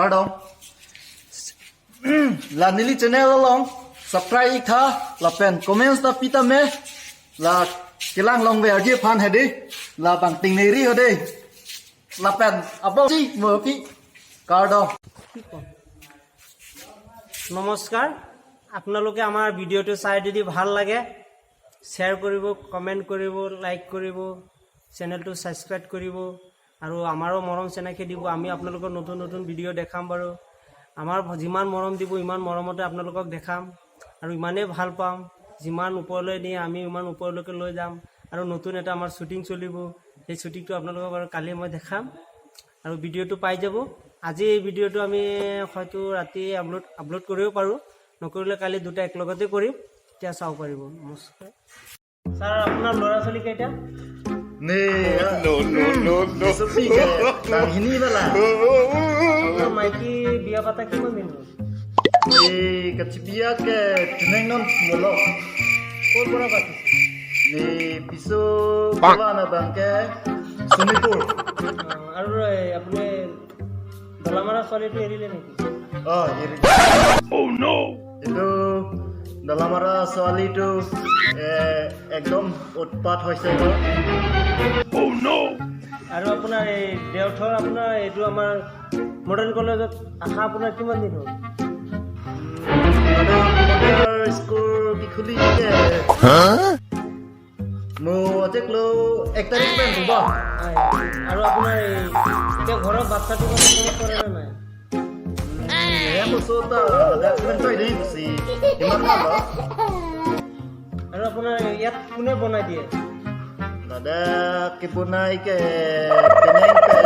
Kardong. La nili channel long subscribe ikha la pen comments ta pita me la kilang long ve arji phan hedi la bang ting nei ri hode la pen abo chi mo pi kardong. নমস্কাৰ, আপোনালোকে আমাৰ ভিডিঅ'টো চাই যদি ভাল লাগে, share কৰিব, comment কৰিব, লাইক কৰিব, চেনেলটো ছাবস্ক্ৰাইব কৰিব আৰু আমাৰো মৰম চেনেহ দিব। আমি আপোনালোকৰ নতুন নতুন ভিডিঅ' দেখাম বাৰু। আমাৰ যিমান মৰম দিব, ইমান মৰমতে আপোনালোকক দেখাম আৰু ইমানেই ভাল পাম। যিমান ওপৰলৈ নিয়ে, আমি ইমান ওপৰলৈকে লৈ যাম। আৰু নতুন এটা আমাৰ শ্বুটিং চলিব। সেই শ্বুটিংটো আপোনালোকক বাৰু কালি মই দেখাম আৰু ভিডিঅ'টো পাই যাব। আজি এই ভিডিঅ'টো আমি হয়তো ৰাতি আপলোড কৰিব পাৰোঁ, নকৰিলে কালি দুটা একেলগতে কৰিম, তেতিয়া চাব পাৰিব। নমস্কাৰ ছাৰ, আপোনাৰ ল'ৰা ছোৱালী কেইটা? Ne. No, no, no, no. Sopi ke bang hini bala. আপোনাৰ মাইকী বিয়া পাতা কিমান দিন হ'ল? Ne kachibia ke teneng non lolo. ক'ৰ পৰা পাতিছে? Ne piso kawana bang ke Sonipur. আৰু এই আপুনি দলামাৰা ছোৱালীটো এৰিলে নেকি? Oh, হেৰি। Oh no. এইটো দলামাৰা ছোৱালীটো একদম উৎপাত হৈছে এইটো। Oh no. আৰু আপোনাৰ এই দেওথৰ, আপোনাৰ এইটো আমাৰ মডাৰ্ণ কলেজত আহা আপোনাৰ কিমান দিন হ'ল? মডেল স্কুল কি খুলি কে মোৰ আজিকলো 1 তাৰিখ পেন হ'ব। হয়। আৰু আপোনাৰ এই এতিয়া ঘৰৰ বাচ্ছাটোৰ কথা মনত পৰে নে নাই? ইমান ভাল। আৰু আপোনাৰ ইয়াত কোনে বনাই দিয়ে? দাদা ke bunai ke peneng pen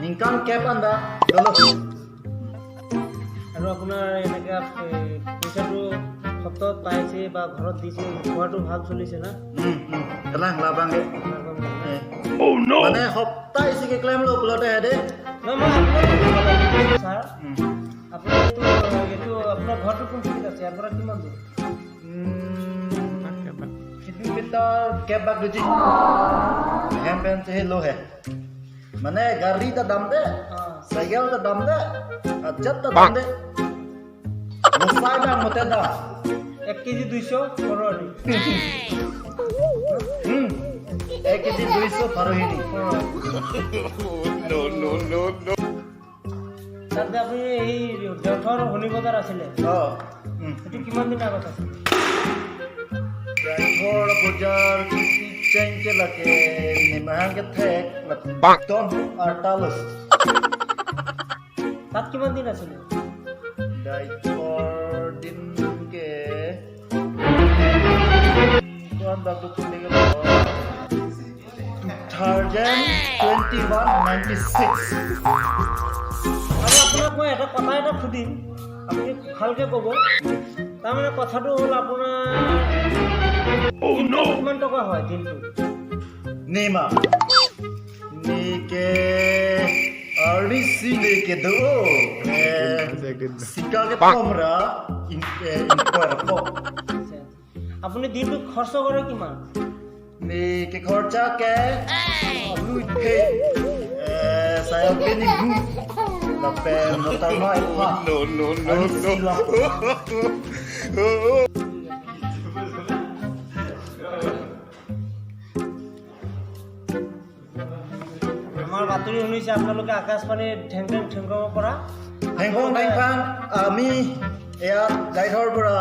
ningkang kep anda dulu. আৰু আপোনাৰ এনেকৈ পইচাটো সপ্তাহত পাইছে বা ঘৰত দিছে, খোৱাটো ভাল চলিছে না? Kelang labang ke. Oh no. মানে সপ্তাহ ইচিকে ক্লেম লো পুলতে হেদে। নহয়, মই আপোনাক সুধিব লাগিছিল ছাৰ। আপোনাৰ এইটো আপোনাৰ ঘৰটো কোনখিনিত আছে? ইয়াৰ পৰা কিমান দূৰ? Kilometer kep bak duji. Hem pen se lo he. মানে গাড়ী তা দাম দে, চাইকেল তা দাম দে, আজাত তা দাম দে। মুসাই দাম মতে দা। 1 KG 200 ফৰৱাৰ্ডি। 1 KG 200 ফাৰোহিনী। No, no, no, no. তাতে আপুনি এই দেওথৰ শনি বজাৰ আছিলে? অ। সেইটো কিমান দিন আগত আছিলে? ড্ৰাইভৰ বজাৰ কিতি চেংকে লাগে নিমাহাং কে থেক টন আৰ্টালছ। তাত কিমান দিন আছিলে? ড্ৰাইভৰ দিন কে কোন বাবু খুলি গেল 2021 96। আৰু আপোনাক মই এটা কথা এটা সুধিম, আপুনি ভালকৈ ক'ব। তাৰমানে কথাটো হ'ল, আপোনাৰ Oh no. কিমান টকা হয় দিনটোত? Nima Nike RDC leke do sika ke pomra in in ko. আচ্ছা, আপুনি দিনটোত খৰচ কৰে কিমান? Ni ke khorcha ke lu phe saya beni gu la pe motor mai pa. No, no, no, RDC no. La. আমাৰ বাতৰি শুনিছে আপোনালোকে আকাশবাণীৰ ঠেং ঠেং ঠেংকৰ পৰা। হেংফং ঠেংফাং, আমি ইয়াত গাইধৰ পৰা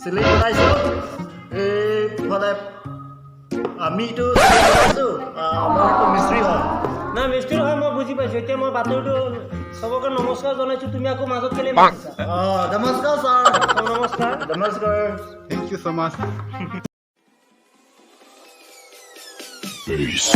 চিলিং বনাইছোঁ। এইফালে আমিতো চিলিং বনাইছোঁ, আমাৰতো মিস্ত্ৰী হয়। নাই, মিস্ত্ৰী হয়, মই বুজি পাইছোঁ। এতিয়া মই বাতৰিটো চবকে নমস্কাৰ জনাইছোঁ, তুমি আকৌ মাজত কেলে মাতিছা? অঁ, নমস্কাৰ ছাৰ। নমস্কাৰ। নমস্কাৰ। Thank you so much. Peace.